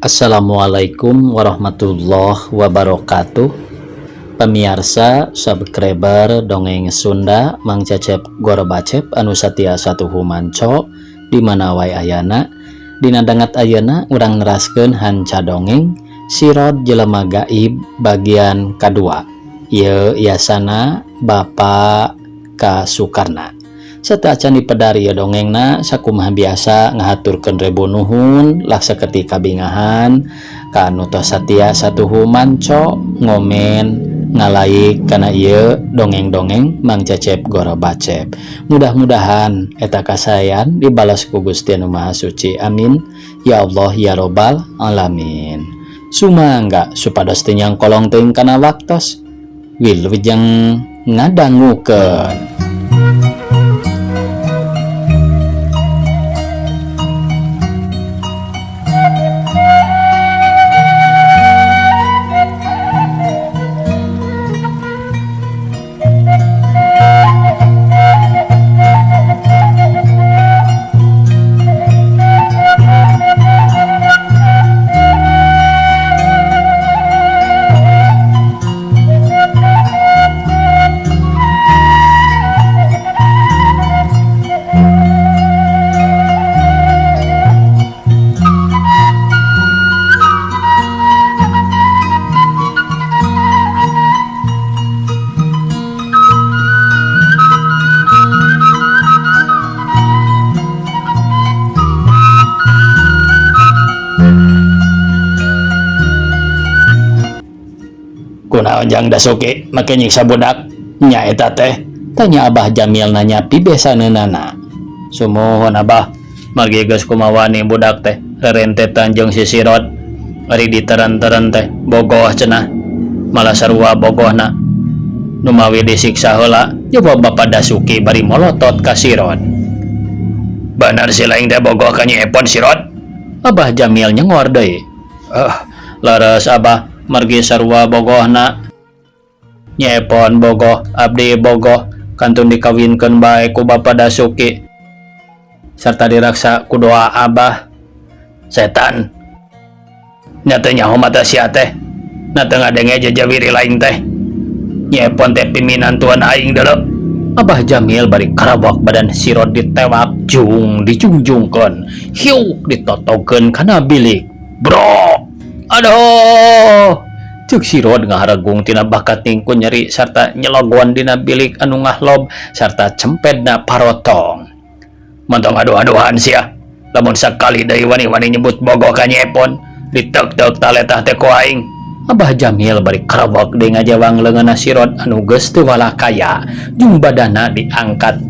Assalamualaikum warahmatullahi wabarakatuh. Pemirsa, subscriber Dongeng Sunda, Mang Cecep Gorbacep anu satia satuhu manco di mana wae ayana. Dina dangat ayeuna urang neraskeun hanca dongeng Sirod Jelema Gaib bagian kadua. Ieu yasana Bapak K. Sukarna. Sateuacan dipedar ieu dongengna, sakumaha biasa ngahaturkeun rebu nuhun lah saketik kabingahan ka anu tos satia satuhu manco, ngomen, ngalaik kana ieu dongeng-dongeng Mang Cecep Gorobacep. Mudah-mudahan eta kasaean dibalas ku Gusti Anu Maha Suci. Amin ya Allah ya Robbal alamin. Sumangga supados teu nyangkolong teuing kana waktos. Wilujeng ngadangukeun. Kunaon Jang Dasuki make nyiksa budak nya eta teh? Tanya Abah Jamil nanya pibesaneunana. Sumuhun Abah, margi geus kumawani budak teh rerentetan jeung si Sirot. Ari diteren-teren teh bogoh cenah, malah sarua bogohna. Numawi disiksa heula, jawab Bapak Dasuki bari molotot ka Sirot. Bener si laing teh bogoh ka Nyi Epon Sirot? Abah Jamil nyengor deui. Leres Abah, margi sarua bogohna. Nyi Epon bogoh, abdi bogoh, kantun dikawinkeun bae ku Bapak Dasuki. Sarta diraksa ku doa Abah. Setan. Nya teu nyaho mata sia teh. Na teu ngadenge jejawiri laing teh. Nyi Epon teh piminantuan aing deuleu. Abah Jamil bari karawak badan Sirot ditewak jung dijungjungkeun. Hiuk ditotogeun kana bilik. Bro. Aduh. Ceuk Sirot ngaharegung tina bakat ningku nyeri sarta nyelogon dina bilik anu ngahlob sarta cempedna parotong. Montong aduh-aduhan sia. Lamun sakali deui wani-wani nyebut bogoh ka Nyi Epon, ditek-tek taletah teh ku aing. Abah Jamil bari karawak deui ngajewang leungeunna Sirot anu geus teu walakaya jeung badana diangkat.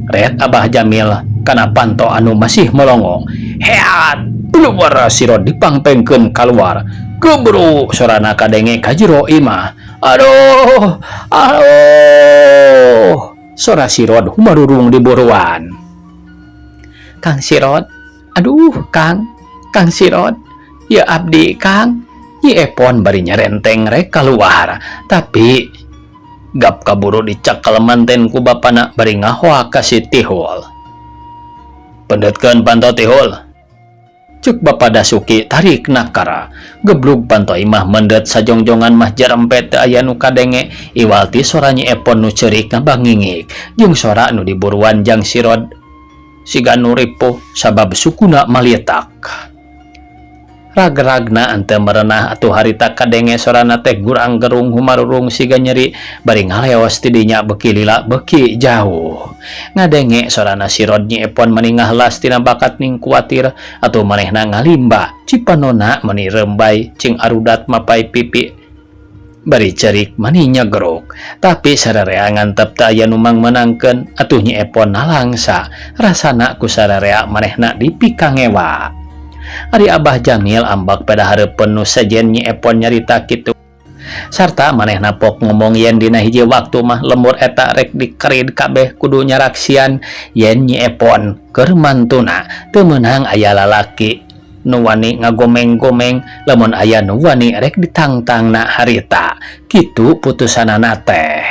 Ret Abah Jamil kana panto anu masih melongo. Heat! Keluar Sirot dipangpengkeun kaluar. Keburu sorana kadenge ka jero imah. Aduh, aduh. Sora Sirot humarurung di buruan. Kang Sirot, aduh Kang, Kang Sirot, ya abdi Kang. Nyi Epon bari nyerenteng rek kaluar, tapi gap kaburu dicakal manten ku bapana bari ngahoa ka si Tihul. Pendetkeun panto Tihul. Cek Bapa Dasuki tarik nakara. Geblug panto imah mendet sajongjongan mah jarempet teu aya nu kadenge. Iwal ti sora Nyi Epon nu ceurik ngabangingik jeung sora nu diburuan jang Sirot siga nu ripuh sabab sukuna malietak. Rag-ragna ante merenah atuh harita kadenge sorana teh gurang gerung humarurung siga nyeri bari ngaleos ti dinya beki lila beki jauh. Ngadenge sorana Sirot Nyi Epon mani ngahlas tina bakat ning kuatir atuh manehna ngalimba cipanona mani rembay cing arudat mapai pipi bari cerik mani nyegruk. Tapi sararea ngantep teu aya nu mangmeunangkeun atuh Nyi Epon nalangsa rasana ku sararea manehna dipikangewa. Ari Abah Jamil ambak pada hareupeun nu sejen Nyi Epon nyarita kitu. Sarta manehna pok ngomong yen dina hiji waktu mah lembur eta rek dikerid kabeh kudu nyaraksian yen Nyi Epon keur mantuna teu meunang aya lalaki nu wani ngagomeng-gomeng lamun aya nu wani rek ditangtangna harita. Kitu putusanana teh.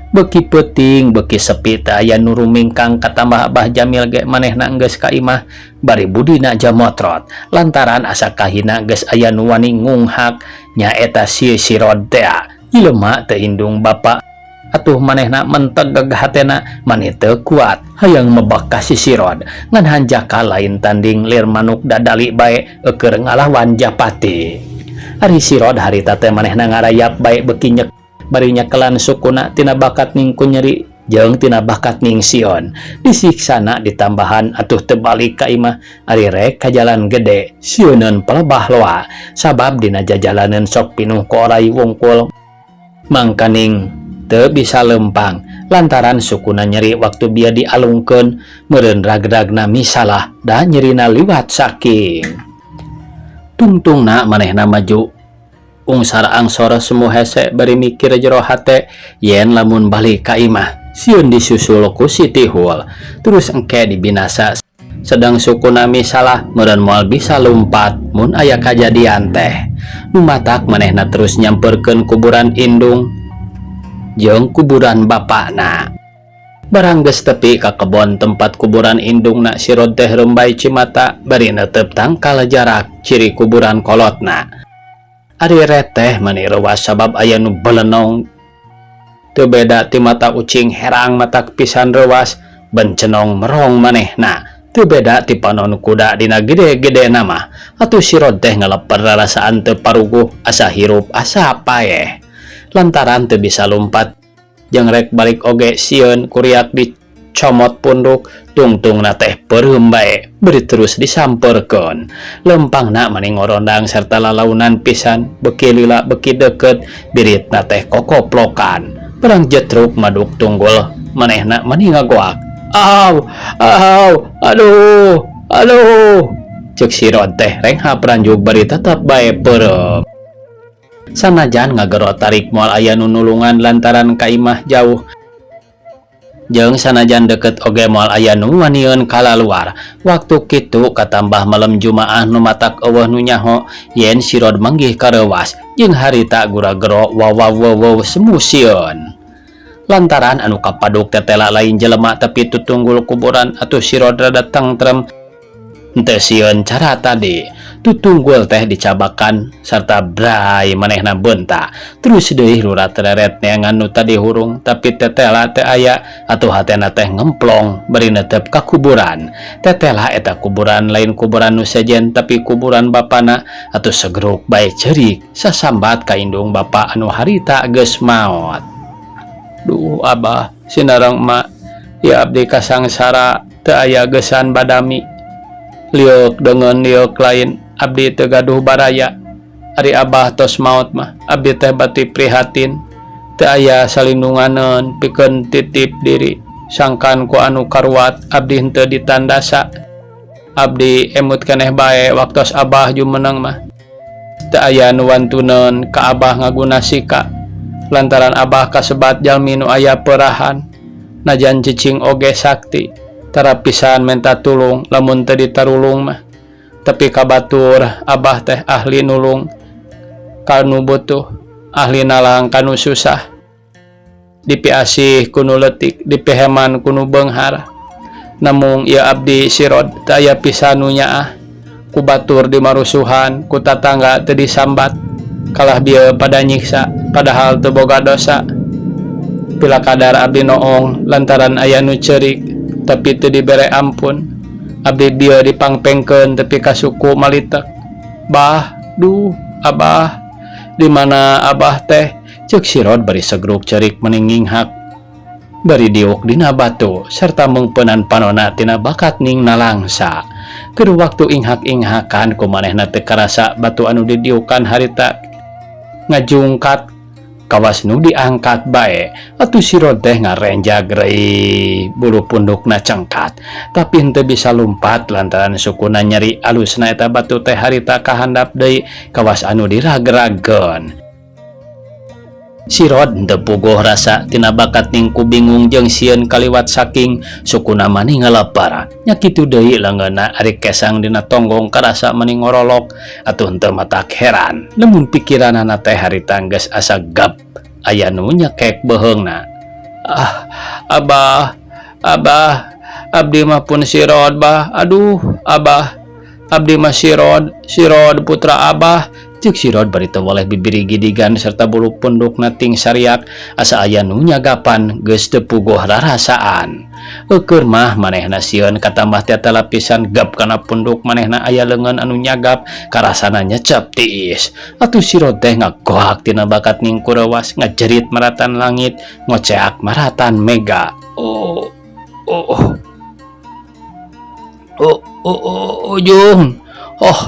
Beuki peuting beuki sepi teu aya nu rumingkang katambah Abah Jamil ge manehna geus ka imah bari budina jamotrot lantaran asa kahina geus aya nu wani ngunghak nyaeta si Sirod tea jelema teu indung bapa atuh manehna mentegeg hatena mani teu kuat hayang mebak ka si Sirod ngan hanjaka lain tanding lir manuk dadali bae eukeun ngalawan Japati. Ari Sirod harita teh manehna ngarayap bae beuki nyek bari nyekelan sukuna tina bakat ning ku nyeri jeung tina bakat ning sieun disiksana ditambahan atuh teu balik ka imah ari rek ka jalan gede sieuneun pelebah loa sabab dina jajalaneun sok pinuh ku oray wungkul mangkaning teu bisa lempang lantaran sukuna nyeri waktu bia dialungkeun meureun ragragna misalah da nyerina liwat saking tungtungna manehna maju ungsar angsor semu hese bari mikir jero hate yen lamun balik ka imah sieun disusul ku si Tihul terus engke dibinasa sedang sukuna misalah meureun moal bisa lumpat mun aya kajadian teh nu matak manehna terus nyamperkeun kuburan indung jeung kuburan bapakna. Barang geus tepi ka kebon tempat kuburan indungna Sirod teh rembay cimata bari neuteup tangkal jarak ciri kuburan kolotna. Ari reteh mani reuwas sabab aya nu belenong teu beda ti mata ucing herang matak pisan reuwas bencenong merong manehna teu beda ti panon kuda dina gede-gedena mah atuh Sirod teh ngaleper rarasaan teu paruguh asa hirup asa paeh lantaran teu bisa lumpat jeung rek balik oge sieun kuriak dicomot punduk tungtungna teh peureum bae bari terus disamperkeun lempangna mani ngorondang serta lalaunan pisan beuki lila beuki deukeut biritna teh kokoplokan barang jetruk maduk tunggul manehna mani ngagoak aw aw aduh aduh ceuk Sirod teh renghap ranjug bari tetep bae peureum. Sanajan ngagero tarik moal aya nu nulungan lantaran ka imah jauh jeung sanajan deukeut oge moal aya nu wanieun kalaluar waktu kitu katambah malem Jumaah nu matak eueuh nu nyaho yen Sirod manggih kareuwas jeung harita gura-gero wawawewew semu sieun lantaran anu kapaduk tetela lain jelema tapi tutunggul kuburan atuh Sirod rada tengtrem henteu sieun cara tadi tutunggul teh dicabakan serta bray manehna beunta terus deui lurat reret neangan nu tadi hurung tapi tetela teu aya atuh hatena teh ngemplong bari neuteup ka kuburan tetela eta kuburan lain kuburan nu sejen tapi kuburan bapana atuh segeruk bae ceurik sasambat ka indung bapa anu harita geus maot. Duh abah sinareng emak ya abdi kasangsara teu aya geusan badami lieuk deungeun lieuk lain abdi teu gaduh baraya ari abah tos maot mah abdi teh bati prihatin teu aya salindunganeun pikeun titip diri sangkan ku anu karuat abdi henteu ditandasa abdi emut keneh bae waktos abah jumeneng mah teu aya nu wantuneun ka abah ngaguna sika lantaran abah kasebat jalmi nu aya peurahan najan cicing oge sakti tara pisan menta tulung lamun teu ditarulung mah tapi kabatur abah teh ahli nulung kanu butuh ahli nalang kanu susah dipiasih ku nu leutik dipiheman ku nu beunghar namung ieu abdi Sirod teu aya pisan nu nyaah ku batur dimarusuhan ku tatangga teu disambat kalah bieu pada nyiksa padahal teu boga dosa pila kadar abdi noong lantaran aya nu ceurik tapi teu dibere ampun abdi bieu dipangpengkeun tepi ka suku malitek bah duh abah di mana abah teh ceuk Sirod bari segruk ceurik meni nginghak bari diuk dina batu serta meungpeunan panona tina bakat ning nalangsa keur waktu inghak-inghakan ku manehna teu karasa batu anu didiukan harita ngajungkat kawas nu diangkat bae atuh Sirod teh ngarenjag rei bulu pundukna cengkat tapi henteu bisa lumpat lantaran sukuna nyeri alusna eta batu teh harita kahandap deui kawas anu diragragkeun. Sirod henteu puguh rasa tina bakat ning ku bingung jeung sieun kaliwat saking sukuna mani ngalepar nya kitu deui leungeunna ari kesang dina tonggong karasa mani ngorolok atuh henteu matak heran lamun pikiranana teh harita geus asa gap aya nu nyekek beuheungna. Ah, Abah, Abah, abdi mah pun sirod bah. Aduh, Abah, abdi mah sirod, sirod putra Abah. Cek sirod bari teu woleh bibiri gidigan serta bulu pundukna ting sariak asa aya nu nyagapan geus teu puguh rarasaan. Eukeun mah manehna sieun katambah tiata lapisan gap kana punduk manehna aya leungeun anu nyagap karasana nyecep tiis. Atuh sirod teh ngagoak tina bakat ningkurewas ngajerit maratan langit ngoceak maratan mega. Oh, oh, oh. Oh, oh, oh, ujung. Oh,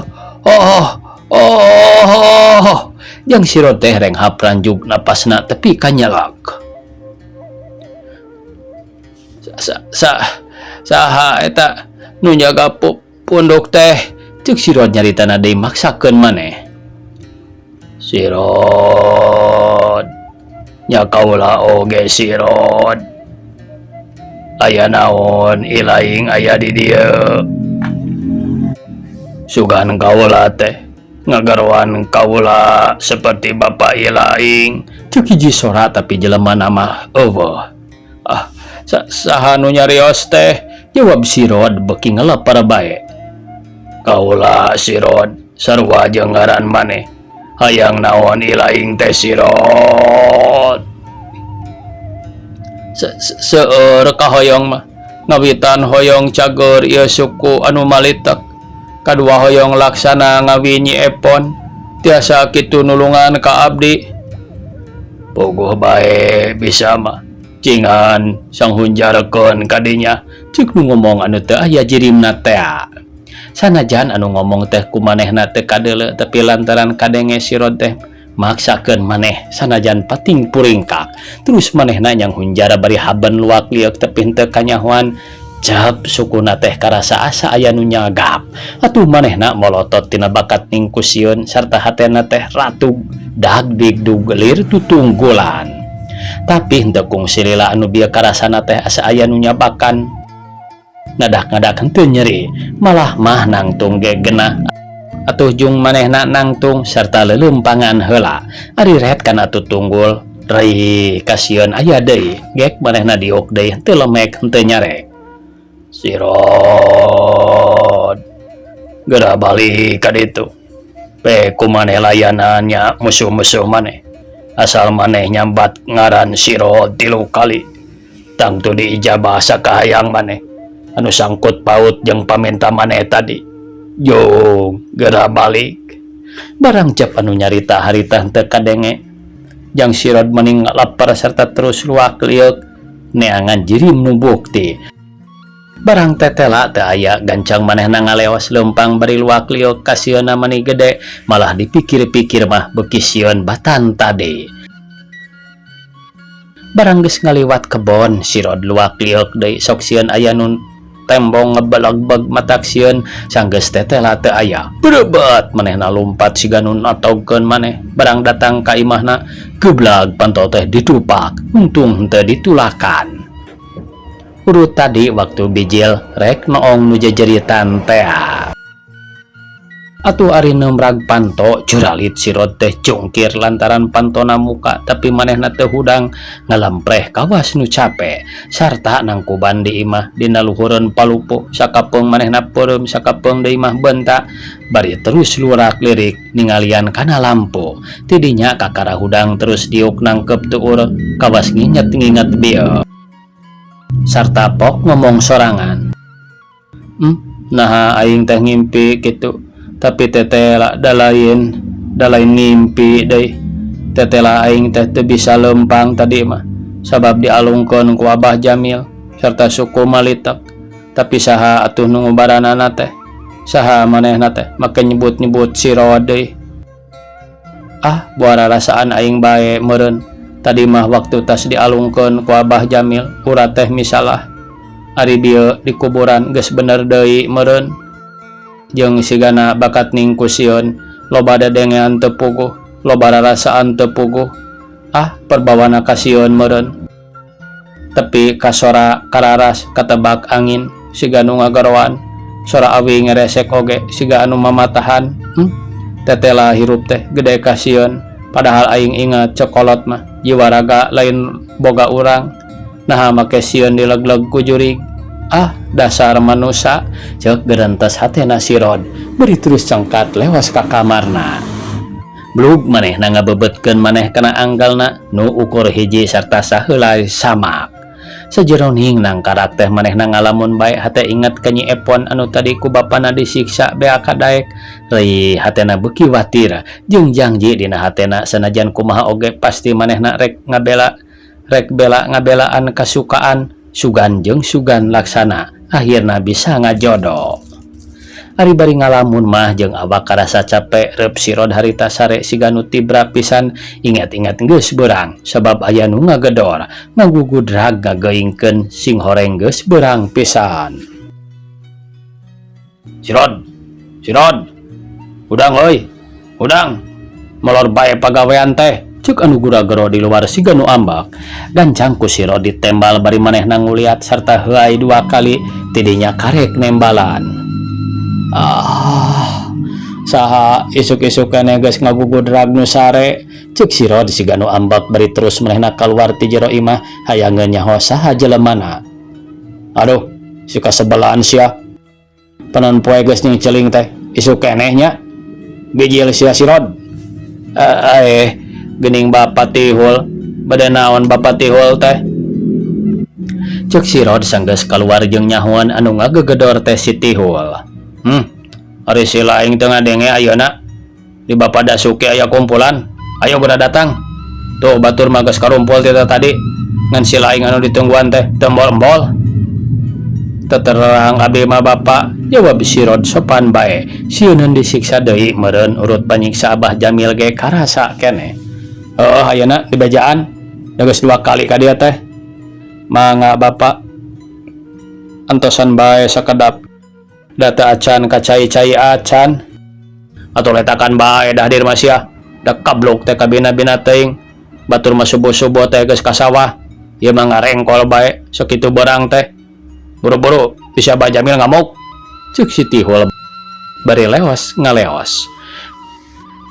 oh, oh, oh. Jang sirod teh renghap ranjug napasna tepi ka nyelak. Sa, sa, saha eta nu nyaga punduk teh? Ceuk sirod nyaritana deui maksakeun maneh. Sirod nya kaula oge sirod. Aya naon ilaing aya di dieu. Sugan kaula teh ngagaroan kaula seperti bapa ilaing. Ceuk hiji sora tapi jelema mah eueuh. Ah, saha nu nyarios teh? Jawab sirod beuki ngelepar bae. Kaula sirod sarua jeung ngaran maneh. Hayang naon ilaing teh sirod. Seueur kahoyong mah ngawitan hoyong cager ieu suku anu malitek. Kadua hoyong laksana ngawinyi Epon tiasa kitu nulungan ka abdi. Puguh bae bisa mah cingan sanghunjarkeun kadinya. Ceuk nu ngomong anu teu aya jirimna tea. Sanajan anu ngomong teh ku manehna teu kadeuleu tapi lantaran kadenge sirod teh maksakeun maneh sanajan pating puringkak. Terus manehna nyang hunjara bari haben luak lieuk tapi henteu kanyahoan. Cap sukuna teh karasa asa aya nu nyagap. Atuh manehna molotot tina bakat ningkusieun sarta hatena teh ratug dagdigdug lir tutunggulan. Tapi henteu kungsi lila anu bieu karasana teh asa aya nu nyabakan. Ngadak-ngadak henteu nyeri, malah mah nangtung ge genah. Atuh jung manehna nangtung sarta leuleumpangan heula. Ari ret kana tutunggul, rei kasieun aya deui. Gek manehna diuk deui henteu lemek henteu nyarek. Sirod geura balik ka ditu. Pe ku maneh layanannya musuh-musuh maneh. Asal maneh nyambat ngaran sirod 3 kali. Tangtu diijabah sakahayang maneh. Anu sangkut paut jeung paminta maneh tadi. Jung geura balik. Barang cep anu nyarita harita henteu kadenge. Jang sirod mending lapar serta terus luak lieuk neangan jirim nu bukti. Barang tetela teu aya gancang manehna ngaleos leumpang bari luak liuk kasieunna mani gede malah dipikir-pikir mah beuki sieun batan tadi. Barang geus ngaliwat kebon sirod luak liuk deui sok sieun aya nu tembong ngebelegbeg matak sieun sanggeus tetela teu aya. Berebet manehna lumpat siga nu natogkeun maneh. Barang datang ka imahna geblag panto teh ditupak untung henteu ditulakan. Urut tadi waktu bijil rek noong nu jejeritan tea. Atuh ari neumrag panto curalit sirod teh cungkir lantaran pantona muka tapi manehna teu hudang ngalampreh kawas nu cape sarta nangkuban di imah dina luhureun palupuh sakapeung manehna peureum sakapeung deui mah bentak bari terus lurak lirik ningalian kana lampu tidinya kakara hudang terus diuk nangkep tuur kawas nginget-nginget bieu sarta pok ngomong sorangan. Naha aing teh ngimpi kitu tapi tetela dalain ngimpi deui. Tetela aing teh teu bisa lempang tadi mah sabab dialungkeun ku Abah Jamil serta suku Malitek. Tapi saha atuh nu ngubaranana teh? Saha manehna teh make nyebut-nyebut sirod deui. Ah, buara rasaan aing bae meureun. Tadi mah waktu tas dialungkeun ku Abah Jamil urat teh misalah. Ari bieu di kuburan geus bener deui meureun. Jeung sigana bakat ningkusieun loba dadengean teu puguh, loba rarasaan teu puguh. Ah, perbawana kasieun meureun. Tepi kasora kararas katebak angin siga nu ngagaroan. Sora awi ngeresek oge siga anu mamatahan. Tetela hirup teh gede kasieun. Padahal aing ingat cekolot mah jiwa raga lain boga urang. Naha make sieun dilegleg ku jurig. Ah, dasar manusa, ceuk gerentes hatena si Rod, bari terus cengkat lewas ka kamarna. Blug manehna ngabebetkeun maneh kana anggalna nu ukur hiji sarta saheulai samak. Sajeroning nangkarak teh manehna ngalamun bae hate inget ka Nyi Epon anu tadi ku bapana disiksa bea kadaek. Reuih hatena beuki watir jeung jangji dina hatena sanajan kumaha oge pasti manehna rek ngabela rek bela ngabelaan kasukaan sugan jeung sugan laksana akhirna bisa ngajodo. Ari bari ngalamun mah jeung awak karasa cape reup si Rod harita sare siga nu tibra pisan inget-inget geus beurang sabab aya nu ngagedor ngagugudrag ngageuingkeun sing horeng geus beurang pisan. Si Rod, si Rod, hudang euy, hudang, molor bae pagawean teh. Cek anu gura-gero di luar siga nu ambek. Gancang ku si Rod ditembal bari manehna nguliat sarta heuay dua kali tidinya karek nembalan. Ah, saha isuk-isuk keneh geus ngagugudrag nu sare. Cek si Rod siga nu ambek bari terus manehna kaluar ti jero imah hayangeun nyaho saha jelemana. Aduh, si kasebelaan sia. Panon poe geus nyingceling teh isuk keneh nya. Bijil sia si Rod. Eh, gening Bapak Tihul, bade naon Bapak Tihul teh? Cek si Rod sanggeus kaluar jeung nyahoan anu ngagegedor teh si Tihul. Ari si laing teu ngadenge ayeuna di Bapak Dasuki aya kumpulan. Ayo geura datang. Tuh batur mah geus karumpul ti tadi. Ngan si laing anu ditungguan teh teu embol-embol. Teterang abi mah Bapak, jawab si Rod sopan bae. Sieuneun disiksa deui meureun urut panyiksa Abah Jamil ge karasa keneh. Heueuh ayeuna dibejaan. Da geus dua kali ka dieu teh. Mangga Bapak. Antosan bae sakedap. Da teu acan ka cai-cai acan. Atuh letakan bae dah dir mah sia. Da kablok teh kabina-bina teuing. Batur mah subuh-subuh teh geus ka sawah. Ieu mah ngarengkol bae sakitu beurang teh. Buru-buru bisa Abah Jamil ngamuk. Cek si Tihul bari leos ngaleos.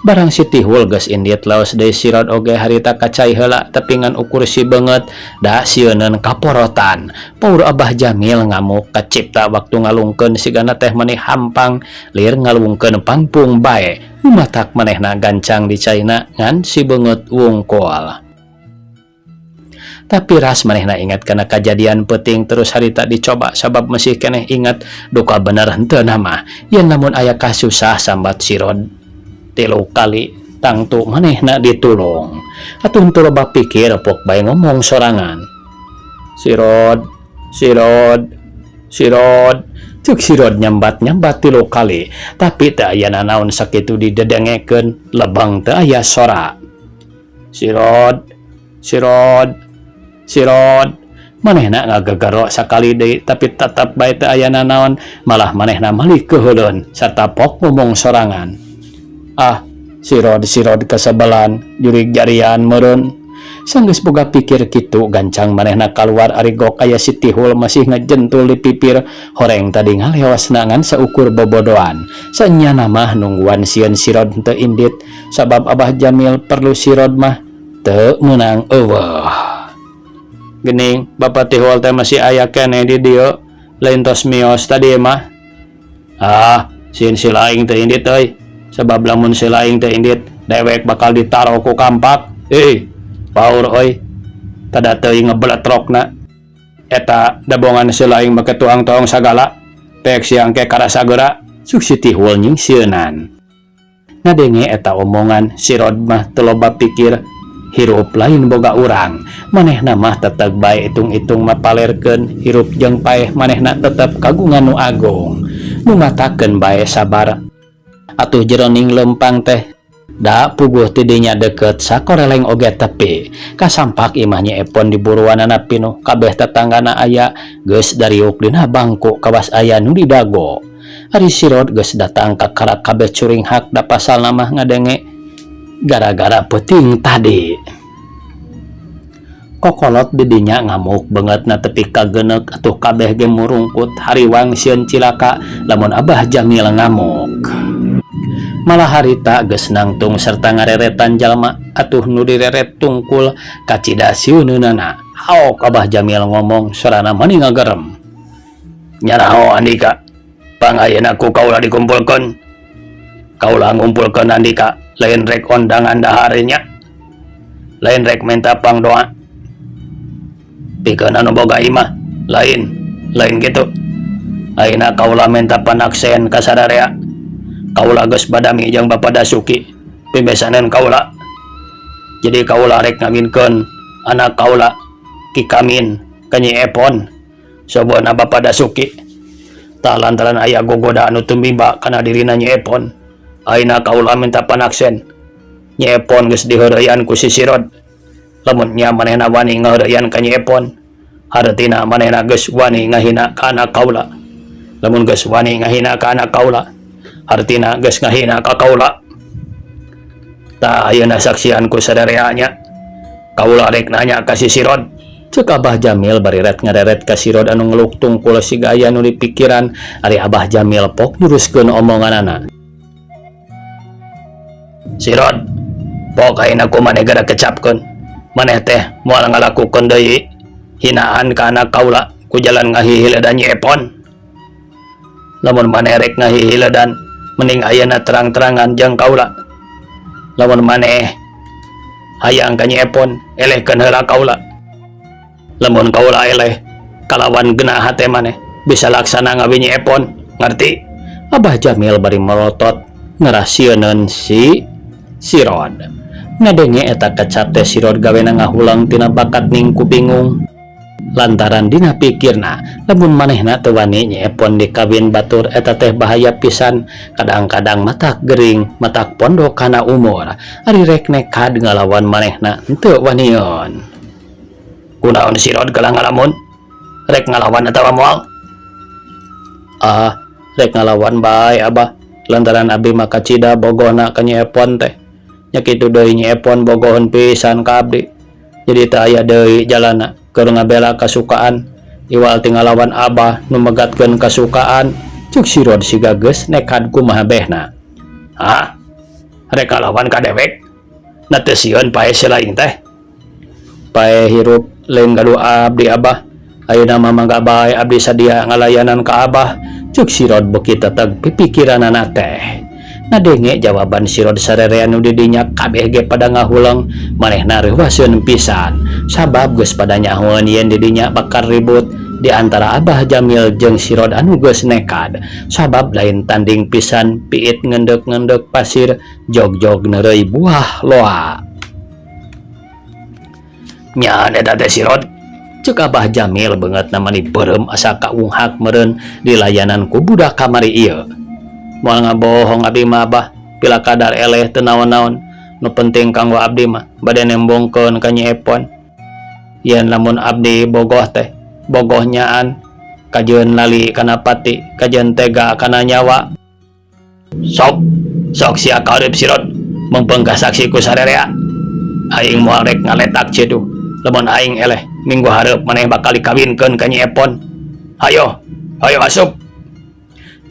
Barang si Tihul geus indit leos deui si Rod oge harita ka cai heula tapi ngan ukur si beungeut da sieuneun kaporotan. Paur Abah Jamil ngamuk kacipta waktu ngalungkeun sigana teh meni hampang lir ngalungkeun pangpung bae. Matak manehna gancang di caina ngan si beungeut wungkul. Tapi ras manehna ingat kana kajadian peuting terus harita dicoba sabab masih keneh ingat duka bener henteu mah. Yen lamun aya kasusah sambat si Rod tilu kali tangtu manehna ditulung. Atuh henteu loba pikir pok bae ngomong sorangan. Si Rod, si Rod, si Rod. Cek si Rod nyambat-nyambat tilu kali, tapi teu aya nanaon sakitu didedengekeun, lebang teu aya sora. Si Rod, si Rod, si Rod. Manehna ngagegero sakali deui tapi tetep bae teu aya nanaon, malah manehna malik keuheuleun sarta pok ngomong sorangan. Ah, si Rod, si Rod kasebelan, jurig jarian meureun. Sanggeus boga pikir kitu gancang manehna kaluar ari gok aya si Tihul masih ngejentul di pipir horeng tadi ngaleosna ngan saukur bobodoan. Sanyana mah nungguan sieun si Rod teu indit sabab Abah Jamil perlu si Rod mah teu meunang eueuh. Gening Bapak Tihul teh masih aya keneh di dieu lain tos mios tadi mah. Ah, sieun si laing teu indit euy. Sabab lamun si laing teu indit dewek bakal ditaro ku kampak. Paur euy. Tada teuing ngebeletrokna. Eta dabongan si laing make tuang-tuang sagala. Pek siang ke karasa geura. Cuk si Tihul nyingsieunan. Ngadenge eta omongan si Rod mah teu loba pikir. Hirup lain boga urang. Manehna mah tetep bae itung-itung mapalerkeun hirup jeung paeh manehna tetep kagungan nu agung. Nu matakeun bae sabar. Atuh jeroning lempang teh da puguh tidinya deket sakoreleng oge tepi. Kasampak imah Nyi Epon di buruanana pinuh kabeh tetanggana aya geus dariuk dina bangku kawas aya nu didago. Ari si Rod geus datang ka karak kabeh curinghak da pasalna mah ngadenge gara-gara peuting tadi. Kokolot didinya ngamuk bangetna tepi ka geuneuk atuh kabeh ge murungkut hariwang sieun cilaka lamun Abah Jamil ngamuk. Malah harita geus nangtung serta ngareretan jalma atuh nu direret tungkul kacida sieuneunana Haok Abah Jamil ngomong sorana mani ngagerem. Nyaraho Andika, pang ayeuna ku kaula dikumpulkeun. Kaula ngumpulkeun Andika lain rek ondangan dahar nya. Lain rek menta pangdoa. Pikeun anu boga imah, lain, lain kitu. Ayeuna kaula menta panaksen ka sararea. Kaula geus badami jeung Bapa Dasuki, pimbesaneun kaula. Jadi kaula rek ngawinkeun anak kaula Ki Kamin ka Nyi Epon. Sobona Bapa Dasuki. Tah lantaran aya gogoda anu tumiba kana dirina Nyi Epon. Ayeuna kaula minta panaksen. Nyi Epon geus diheureyan ku si Sirod. Lamun nya manehna wani ngaheureyan ka Nyi Epon, hartina manehna geus wani ngahina ka anak kaula. Lamun geus wani ngahina ka anak kaula, hartina geus ngahina ka kaula. Tah ayeuna saksian ku sadarea nya. Kaula rek nanya ka si Sirod. Ceuk Abah Jamil bari ret ngareret ka Sirod anu ngeluk tungkul siga aya nu dipikiran. Ari Abah Jamil pok neruskeun omonganana. Sirod, pok ayeuna ku maneh geura kecapkeun. Maneh teh moal ngalakukeun deui hinaan ka anak kaula ku jalan ngahihiledan Nyi Epon. Lamun maneh rek ngahihiledan, mending ayeuna terang-terangan jeung kaula. Lamun maneh hayang ka Nyi Epon, elehkeun heula kaula. Lamun kaula eleh kalawan genah hate maneh bisa laksana ngawin Nyi Epon, ngerti? Abah Jamil bari melotot ngarasieuneun si Sirod. Ngadenge eta kecap teh Sirod gawena ngahulang tina bakat ningku bingung. Lantaran dina pikirna lamun manehna teu wani Nyi Epon dikawin batur eta teh bahaya pisan, kadang-kadang matak gering, matak pondok kana umur. Ari rek nekad ngalawan manehna henteu wanion. Kunaon Sirod kalah ngalamun? Rek ngalawan atawa moal? Ah, rek ngalawan bae Abah. Lantaran abdi mah kacida bogohna ka Nyi Epon teh. Nya kitu deui Nyi Epon bogoheun pisan ka abdi. Jadi teu aya deui jalana keur ngabela kasukaan. Iwal ti ngalawan Abah nu megatkeun kasukaan. Ceuk Sirod siga geus nekad kumaha behna. Hah? Rek ngalawan ka dewek? Na teu sieun pae silaing teh? Pae hirup lain gaduh abdi Abah. Ayeuna mah mangga bae abdi sadia ngalayanan ka Abah. Ceuk Sirod beuki teteg pipikiranana teh. Ngadenge jawaban Sirod sarerea nu di dinya kabeh ge pada ngahuleng, manehna reuwaseun pisan. Sabab geus pada nyahoeun yen di dinya bakal ribut di antara Abah Jamil jeung Sirod anu geus nekad. Sabab lain tanding pisan piit ngendek-ngendek pasir, jog-jog neureuy buah loa. Nyaan eta teh Sirod? Ceuk Abah Jamil beungeutna mani beureum asa kaunghak meureun dilayanan ku budak kamari ieu. Moal ngabohong abdi mah Abah, pila kadar eleh teu naon-naon. Nu penting kanggo abdi mah bade nembongkeun ka Nyi Epon. Yen lamun abdi bogoh teh, bogoh nyaan, kajeun lali kana pati, kajeun tega kana nyawa. Sok, sok sia kareup Sirod, meungpeung kasaksi ku sarerea. Aing moal rek ngaletak ciduh. Lamun aing eleh, minggu hareup maneh bakal dikawinkeun ka Nyi Epon. Hayo, hayo asup.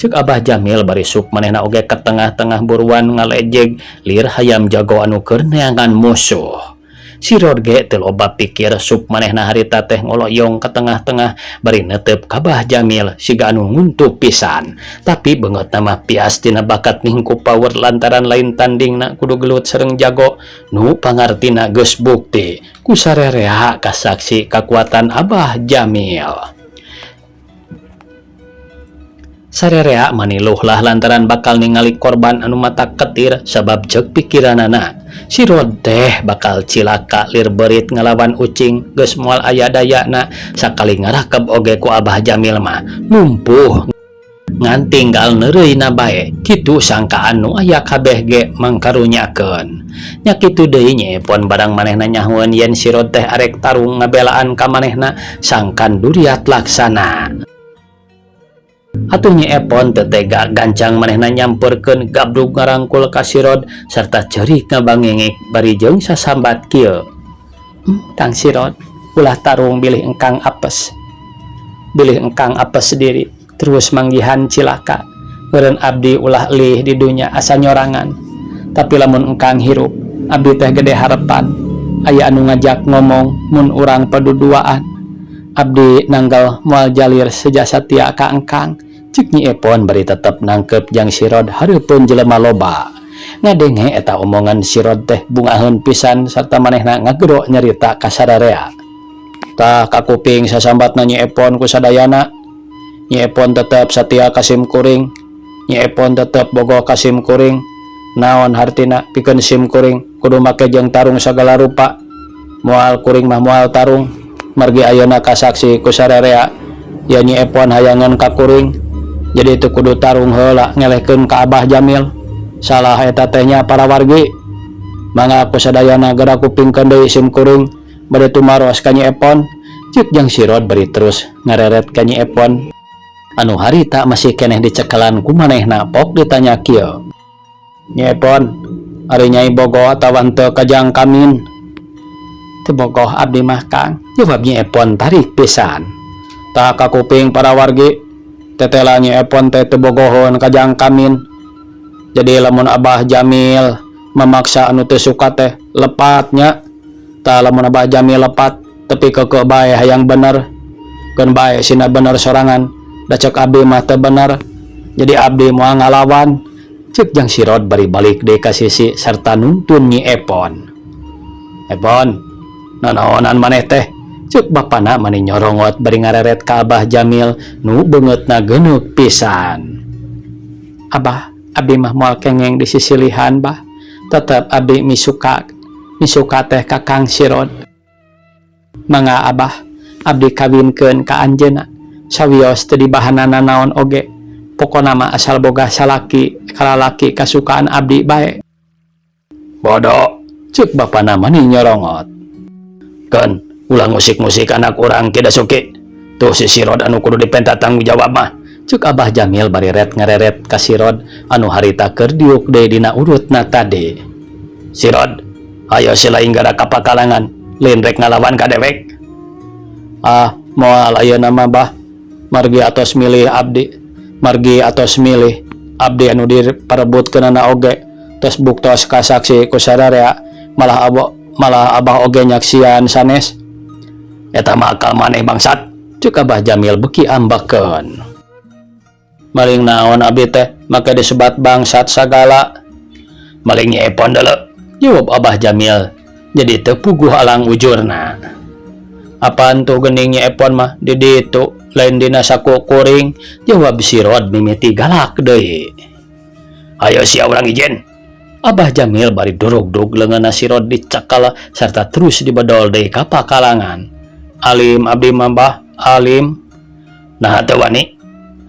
Ceuk Abah Jamil bari sup manehna oge ke tengah-tengah buruan ngalejeg lir hayam jago anu keur neangan musuh. Sirod ge teu loba pikir sup manehna harita teh ngoloyong ke tengah-tengah bari netep ka Abah Jamil siga anu nguntup pisan. Tapi beungeutna mah pias tina bakat ningku power lantaran lain tandingna kudu gelut sareng jago nu pangartina geus bukti ku sarerea kasaksi kakuatan Abah Jamil. Sarerea maniluh lah lantaran bakal ningali korban anu mata ketir sabab ceuk pikiranana Sirod teh bakal cilaka lir beurit ngalawan ucing geus moal aya dayana sakali ngarakeb oge ku Abah Jamil mah lumpuh ngan tinggal neureuyna bae kitu sangkaan nu aya kabeh ge mangkarunyakeun. Nya kitu deui Nyi Epon barang manehna nyahoeun yen Sirod teh arek tarung ngabelaan ka manehna sangkan duriat laksana. Atuh Nyi Epon teu tega gancang manehna nyamperkeun gabrug ngarangkul ka Sirod sarta ceurik ngabangengek bari jeung sasambat kieu. Kang Sirod, ulah tarung bilih engkang apes. Bilih engkang apes diri terus manggihan cilaka. Meureun abdi ulah elih di dunya asa nyorangan. Tapi lamun engkang hirup, abdi teh gede harepan. Aya anu ngajak ngomong mun urang paduduaan. Abdi nanggal moal jalir seja satia ka engkang. Cek Nyi Epon bari tetep nangkep Jang Sirod hareupeun jelema loba. Ngadenge eta omongan Sirod teh bungaheun pisan sarta manehna ngagero nyarita ka sararea. Tah kakuping sasambatna Nyi Epon ku sadayana. Nyi Epon tetep satia ka sim kuring. Nyi Epon tetep bogoh ka sim kuring. Naon hartina pikeun sim kuring kudu make jeung tarung sagala rupa. Moal kuring mah moal tarung. Margi ayeuna kasaksi ku sararea ye Nyi Epon hayangeun ka kuring. Jadi teu kudu tarung heula ngelehkeun ka Abah Jamil. Salah eta teh nya para wargi. Mangga ku sadayana geura kupingkeun deui sim kuring bade tumaros ka Nyi Epon. Ceuk Jang Sirod bari terus ngareret ka Nyi Epon. Anu harita masih keneh dicekelan ku manehna pok ditanya kieu. Nyi Epon, ari Nyai bogoh atawa henteu ka Jang Kamin? Teu bogoh abdi mah Kang, jawab Nyi Epon tarik pisan. Tah kakuping para wargi, tetela Nyi Epon teh teu bogoheun ka Jang Kamin. Jadi lamun Abah Jamil memaksa anu teu suka teh lepat nya. Tah lamun Abah Jamil lepat tepi keukeuh bae hayang bener. Keun bae sina bener sorangan, da cek abdi mah teu bener. Jadi abdi moal ngalawan. Cek Jang Sirod bari balik deui ka sisi sarta nuntun Nyi Epon. Epon, nanaonan maneh teh? Cek bapana mani nyorongot bari ngareret ka Abah Jamil nu beungeutna geuneuk pisan. Abah, abdi mah moal kengeng di sisilihan bah. Tetep abdi misuka, misuka teh ka Kang Sirod. Mangga Abah, abdi kawinkeun ka anjeunna. Sawios teu dibahanana naon oge. Pokona mah asal boga salaki, kalalaki kasukaan abdi bae. Bodoh, cek bapana mani nyorongot. Keun, ulah ngusik-ngusik anak urang Ki Dasuki. Tuh si Sirod anu kudu dipenta tanggung jawab mah. Cek Abah Jamil bari ret ngareret ka Sirod anu harita keur diuk deui dina urutna tadi. Sirod, ayo sila gara ka pakalangan, lain rek ngalawan ka dewek. Ah, moal ayeuna mah bah. Margi atos milih abdi. Margi atos milih abdi anu diparebutkeunana oge tos buktos kasaksi ku sararea malah abo malah abah oge nyaksian sanes. Eta mah akal maneh bangsat. Cek Abah Jamil beuki ambekeun. Maling naon abdi teh make disebat bangsat sagala. Maling Nyi Epon deuleu. Jawab Abah Jamil jadi teu puguh alang ujurna. Apaan tuh geuning Nyi Epon mah di ditu lain dina saku kuring, jawab Sirod mimiti galak deui. Ayo sia urang ijen. Abah Jamil bari durug-durug leungeunna Sirod dicekal serta terus dibedol deui ka pakalangan. Alim abdi mah bah, alim. Naha teu wani?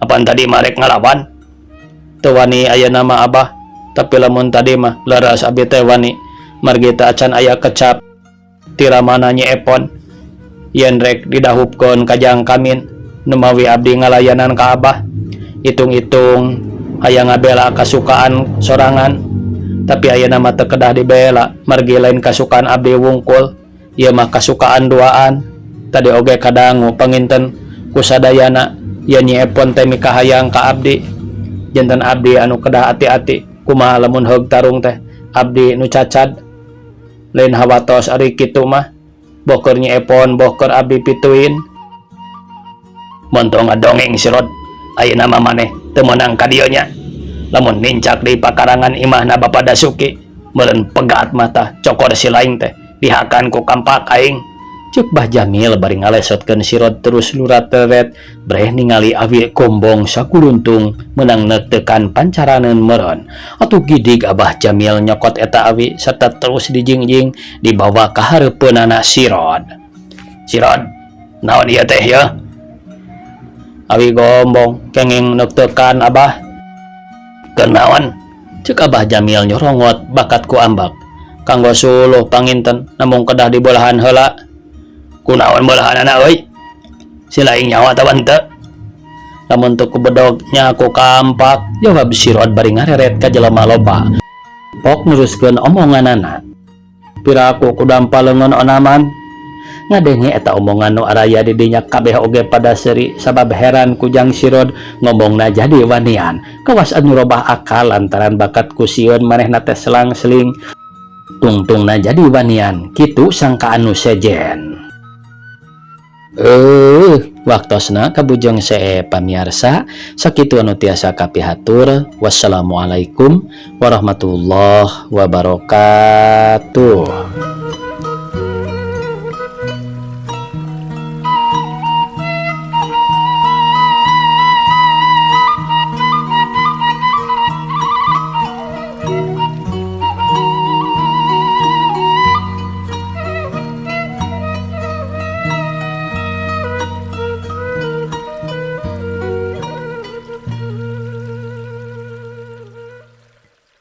Apan tadi mah rek ngalawan? Teu wani ayeuna mah Abah, tapi lamun tadi mah leres abdi teh wani. Margi teu acan aya kecap tiramana Nyi Epon. Yen rek didahupkeun ka Jang Kamin, numawi abdi ngalayanan ka Abah. Hitung-hitung hayang ngabela kasukaan sorangan, tapi ayeuna mah teu kedah dibela, margi lain kasukaan abdi wungkul, ieu mah kasukaan duaan. Tadi oge kadangu panginten ku sadayana yen Nyi Epon teh mikahayang ka abdi. Janten abdi anu kedah ati-ati, kumaha lamun heug tarung teh abdi nu cacad. Lain hawatos ari kitu mah, boh keur Nyi Epon boh keur abdi pituin. Montong ngadongeng Sirod, ayeuna mah maneh teu meunang ka dieu nya. Lamun nincak di pakarangan imahna Bapa Dasuki, meureun pegat mata cokor si laing teh dihakan ku kampak aing. Cek Bah Jamil bari ngalesotkeun Sirod terus lurat teret breh ningali awi gombong sakuruntung meunang neutekan pancaraneun meureun. Atuh gidig Abah Jamil nyokot eta awi serta terus dijingjing dibawa ka hareupeunana Sirod. Sirod, naon ieu teh yeuh? Awi gombong kenging neukeukan Abah. Kenaon? Cek Abah Jamil nyorongot bakat ku ambak. Kanggo suluh panginten namung kedah dibolahan heula. Kunaon bolahanana euy? Si laing nyawa atawa henteu? Lamun teu ku bedog nya ku kampak, jawab Sirod bari ngareret ka jelema loba. Pok neruskeun omonganana. Piraku ku dampa leungeun onaman. Ngadenge eta omongan nu araya di dinya kabeh oge pada seuri sabab heran ku Jang Sirod ngomongna jadi wanian. Kawas anu robah akal lantaran bakat ku sieun manehna teh selang-seling. Tungtungna jadi wanian, kitu sangkaan nu sejen. Waktosna kabujeng see, pamiarsa. Sakitu anu tiasa kapihatur. Wassalamualaikum warahmatullahi wabarakatuh.